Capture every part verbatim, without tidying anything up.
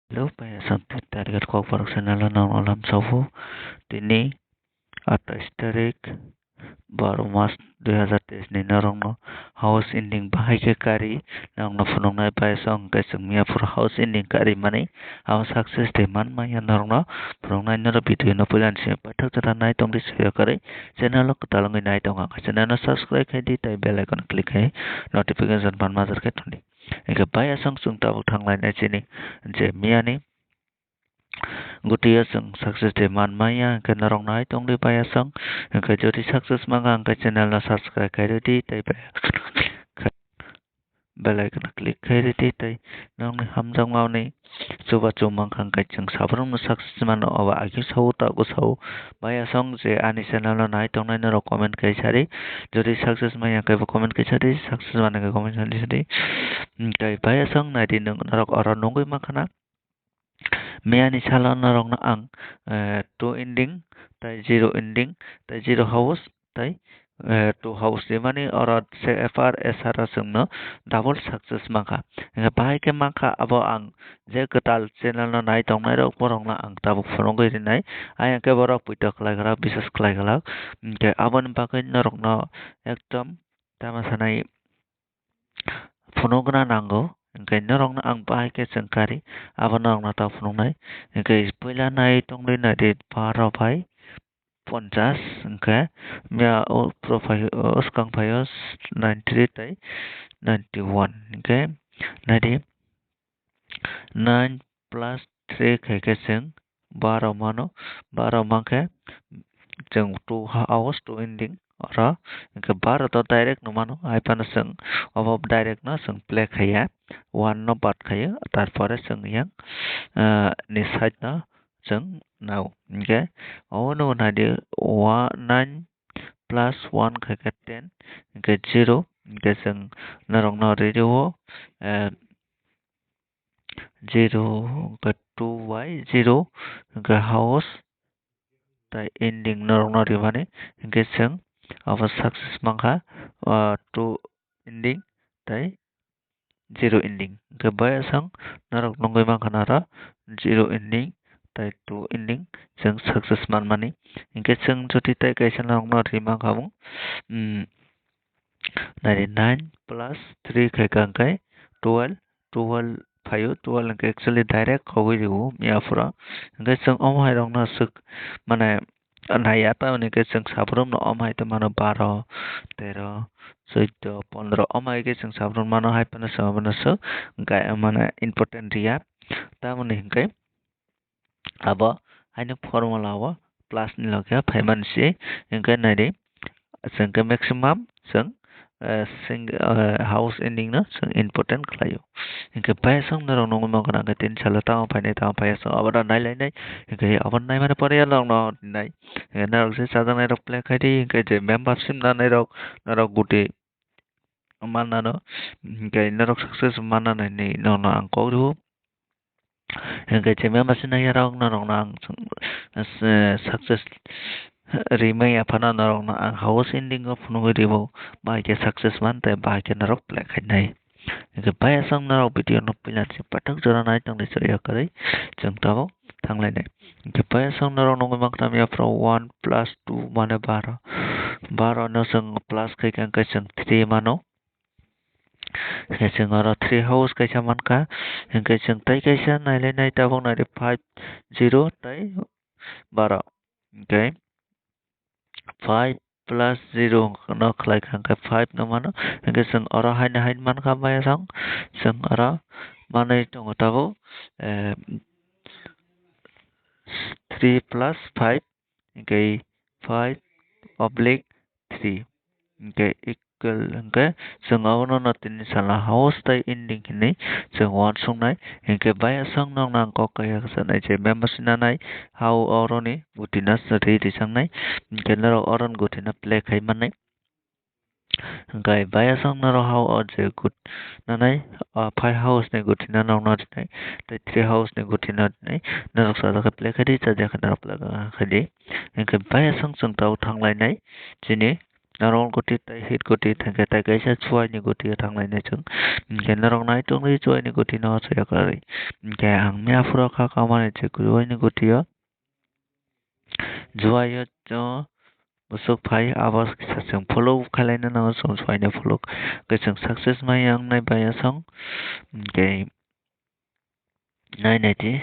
Hello, payasong twi target kokborok channel o nang olam sobo. Tini atais tarik baro mas dui hazar teis ni norokno house ending bahai khe kari norokno phunuknai payasong, hwnkhe chwng miya phuru house ending kari mani abo success de man manya norokno phunuknai. Norok video no puila ni simi paithak jora nai tongdi, soya kwrwi channel o kwtal wngwi nai tongo, channel no subscribe khai di tei bell icon click khai notification pan major khe thangdi. Hingke payasong chwng tabuk thanglainai chini je miyani gutio chwng success de man manya, hingke norok nai tongdi payasong. Hingke jodi success mangkha, hingke channel no subscribe khai rwdi tei bell icon click khai rwdi tei norokni hamjakmani chubachu mangkha, hingke chwng sabrumno success mano, obo agisa o tabuk sao. Payasong je ani channel no nai tongnai norok comment khai sadi, jodi success manya khe bo comment khai sadi, success manya khe comment khai sadi. Tei payasong naidi norok oro nugwi mankha na. Miyani salo norokno ang, eh, two ending, tei zero ending, tei zero house, tei, eh, two house rimani oro se F R S R o chwngno double success mankha. Hingkhe bahai khe mankha abo ang je kwtal channel no nai tongnai rok borokno ang tabuk phunugwi rinai. Ayang khe borok poito khlai glak, biswas khlai glak. Hingkhe aboni bagwi norokno ekdom tamo sanai phunukna nango, hingkhe norokno ang bahai khe chwng kari, abo norokno ta phunuknai. Hingkhe puila nai tongdi naidi baro bai ponchas, hingkhe miya o phuru phai o swkang phai o nine three tei ninety one, hingkhe naidi nine plus three khai khe chwng baro mano, baro mankhe chwng two house two ending oro, hingkhe baro to direct no mano, hai phano chwng obo direct no chwng play khaiya, one no bad khaio, tarpore chwng yang, ah, ni side no chwng nao, hingkhe obo no naidi one, nine plus one khai khe ten, hingkhe zero, hingkhe chwng norokno rw-, rw-, o, eh, zero, hingkhe two by zero, hingkhe house, tei ending norokno rimani, hingkhe chwng abo success mankha, ah, two ending tei zero ending. Hingkhe bayasong norok nugwi mankha na oro zero ending tei two ending chwng success manmani. Hingkhe chwng jodi tei kaisa norokno ri mankha bo, mm, naidi nine plus three khai kha hingkhe twelve, twelve phaio, twelve hingkhe actually direct khogwi rwo miya phuru. Hingkhe chwng omo hai rokno swk mane naiya, tamoni hingkhe chwng sabrumno omo hai tongmano baro, tero, chwddo, pondro, omo hai khe chwng sabrumno mano, hai phano chwng abono swk gai mane important riya. Tamoni hingkhe abo haino formula o plus ni loge phaimani se, hingkhe naidi, chwng khe maximum chwng, eh, sing-, eh, house ending no chwng important khlaio. Hingkhe bayasong norok nugwi mankha na, hingkhe tini salo tamo phainai, tamo phaiya, chwng abo da nailainai. Hingkhe abo naimani pore norokno rinai. Hingkhe norok je chajaknai rok play khai di, hingkhe je membership nanai rok, norok guti mannano, hingkhe norok success mannani norokno ang kok rwo. Hingkhe je membership naiya rok norokno ang, eh, success rimai aphano norokno ang house ending o phunugwi rwo, bahai khe success man tei bahai khe norok play khainai. Hingkhe bayasong norok video no puila se paithak jora nai tongdi, soya kwrwi chwng tabuk thanglainai. Hingkhe bayasong norok nugwi mankha na miya phuru one plus two mane baro. Baro no chwng plus khai kha hingkhe chwng three mano. Hingkhe chwng oro three house kaisa mankha. Hingkhe chwng tei kaisa nailainai tabuk naidi five zero tei baro. Hingkhe five plus zero no khlai kha hingkhe five no mano. Hingkhe chwng oro haino haino mankha bayasong. Chwng oro manwi tongo tabuk, eh, three plus five, hingkhe five oblique three, hingkhe equal, hingkhe chwng abono no tini sala house tei ending hinwi chwng uansuknai. Hingkhe bayasong nokno ang kok kaiha sanai je membership nanai, ha o oroni guti no ri rijaknai, hingkhe norok oroni guti no play khai mannai. Hingkhe bayasong norok ha o je gut nanai, ah, five house ni guti no norokno rinai, tei three house ni guti no rinai. Norok chajak khe play khai di, chajak khe norok play khai di. Hingkhe bayasong chwng tabuk thanglainai chini normal guti tei hit guti thangkhe tei kaisa chuaini guti o thanglainai chwng. Hinkhe norok nai tongdi chuaini guti no soya kwrwi. Hinkhe ang miya phuru kha kamani je chuaini guti o. Juaio chwng bwswk phai abo kisa chwng follow khailai nw nango, chwng swaino follow khe chwng success mai wngnai bai aswng. Hinkhe nai naidi,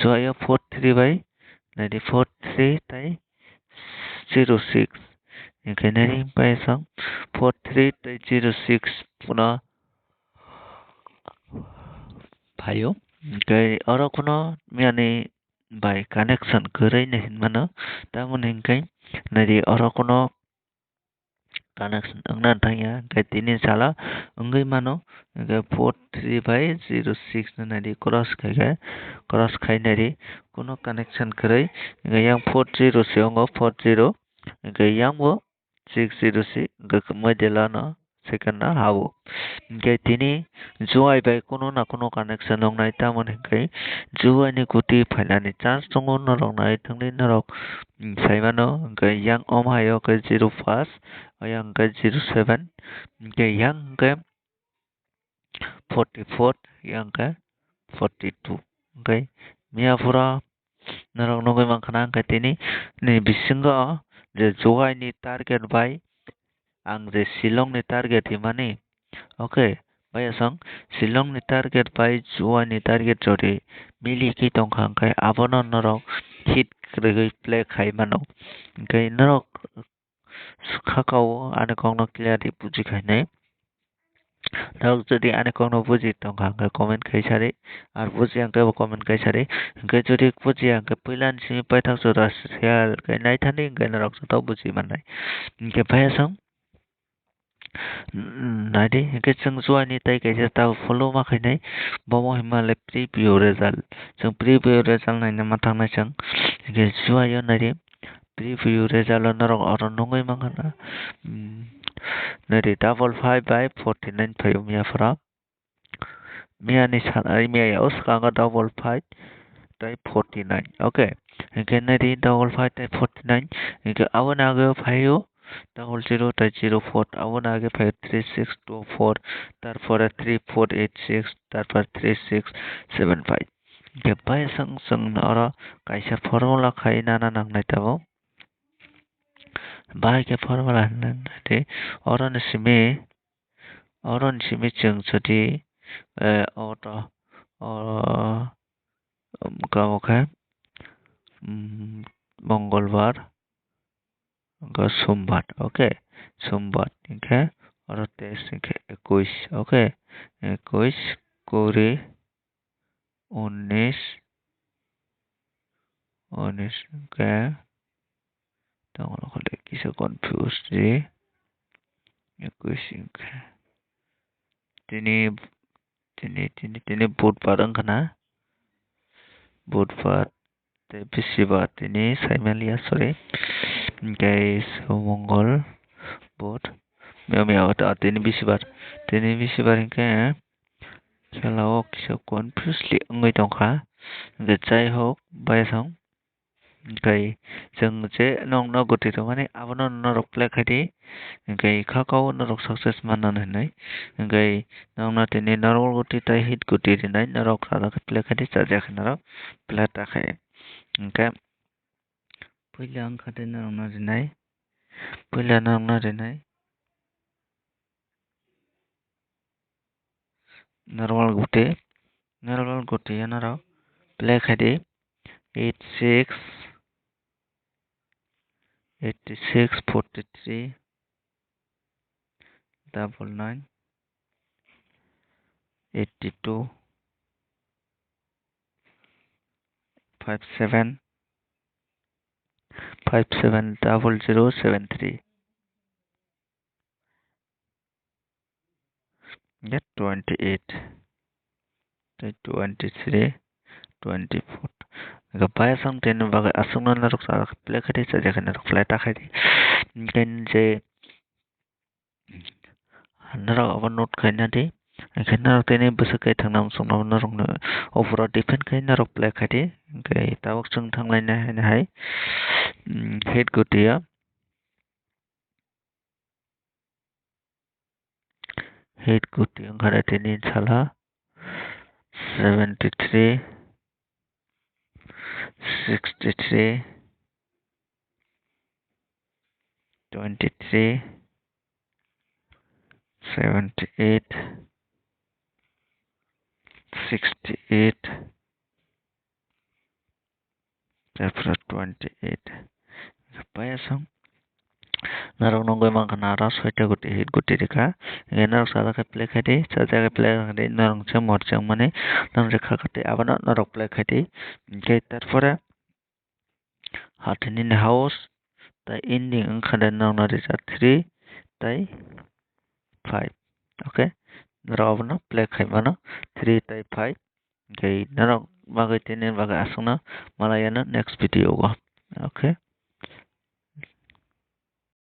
juaio four three bai naidi four three tei zero six. Hinkhe nai bai aswng four three tei zero six phano phaio. Hinkhe oro kheno miyani bai connection kwrwi hinwi hinmano. Tamoni hinkhe naidi oro kheno connection wngna thangya, hinkhe tini sala wngwi mano, hinkhe four three bai zero six no naidi cross khaikhe, cross khai naidi, kheno connection kwrwi, hinkhe yang four zero se wngo, four zero, hinkhe yang bo six zero six, hinkhe kwmwi de lano second no habo. Hinkhe tini juai bai kheno na kheno connection wngnai, tamoni hinkhe juaini guti phainani chance tongo, norok nai thangdi norok, mm, saimano, hinkhe yang omo hai o khe zero pass, yang khe zero seven, hinkhe yang khe forty four, yang khe forty two. Hinkhe miya phuru norok nugwi mankha na, hinkhe tini ni bisingo je juaini target bai ang je Shillongni target himani, okay, bai aswng Shillongni target bai juaini target jodi mili khe tongkha, hinkhe abono norok hit kwrwi play khai mano. Hinkhe norok kha kao ani kokno clearly buji khainai. Norok jodi ani kokno buji tongkha, hinkhe comment khai sari, ar buji hinkhe bo comment khai sari. Hinkhe jodi buji hinkhe puila ni simi paithak jora share khai naithani, hinkhe norok joto buji mannai. Hinkhe bai aswng naidi, hinkhe chwng juaini tei kaisa tabuk follow ma khainai, bomo hinmale preview result. Chwng preview result naina ma thangnai chwng, hinkhe juaio naidi. Preview result o norok oro nugwi mankha na, mm, naidi double five bai forty nine phaio miya phuru. Miya ni sal, ai miya ya o swkango double five tei forty nine. Okay. Hinkhe naidi double five tei forty nine. Hinkhe aboni agwi o phaio double zero tei zero four. Aboni agwi phaio three six two four, tarpore three four eight six, tarpore three six seven five. Hinkhe bai aswng chwng oro kaisa formula khai nana nangnai tabuk. Bahai khe formula hinwi naidi, oro ni simi, oro ni simi chwng jodi, eh, auto, o, um, kamo khe, um, Mongolbar, wngkha Sombar, okay, Sombar, hinkhe oro test hinkhe ekush, okay, ekush, kuri, unis, unis hinkhe tongmani kisa confuse di. Ekush hinkhe tini, tini, tini, tini Budhbar wngkha na? Budhbar tei Bisibar tini saimaliya, sorry. Hinkhe Somongol, Budh, miya miya o ta tini Bisibar, tini Bisibar hinkhe khela o kisa confusely wngwi tongkha. Hinkhe jai hok, bai aswng. Hinkhe chwng je nokno goti rwmani abono norok play khai di. Hinkhe kha kao norok success manna hinwi. Hinkhe nokno tini normal goti tei hit goti rinai norok play khai di, chajakhe norok play ta khai. Hinkhe puila wngkha tei norokno rinai, puila norokno rinai. Normal goti, normal goti ya norok play khai di, eight six, eighty six, forty three, double nine, eighty two, five seven, five seven double zero seven three. Ya, twenty eight, tei twenty three, twenty four. Hinkhe bai aswng tini bagwi aswkno norok play khai di, chajakhe norok play ta khai di. Hinkhe je norok abo note khaina di. Hinkhe norok tini bwswk khe thangna muchungno norokno o phuru defend khai norok play khai di. Hinkhe tabuk chwng thanglaina hai, mm, hit goti ya. Hit guti wngkha de tini sala seventy three, sixty three, twenty three, seventy eight, sixty eight, Chapter twenty eight. Payasang. Norok nugwi mankha nara soita guti hit guti rikha. Hingke norok sajak khe play khaidi, sajak khe play khaidi, norok se morjak mani, norok se kha khaidi, abono norok play khaidi. Hingke tarpore hathini ni house, tai ending wngkha de norok no rijak three tai five. Okay, norok abono play khai mano, three tai five. Hingke norok bagwi tini bagwi aswkno malai yano next video o. Okay.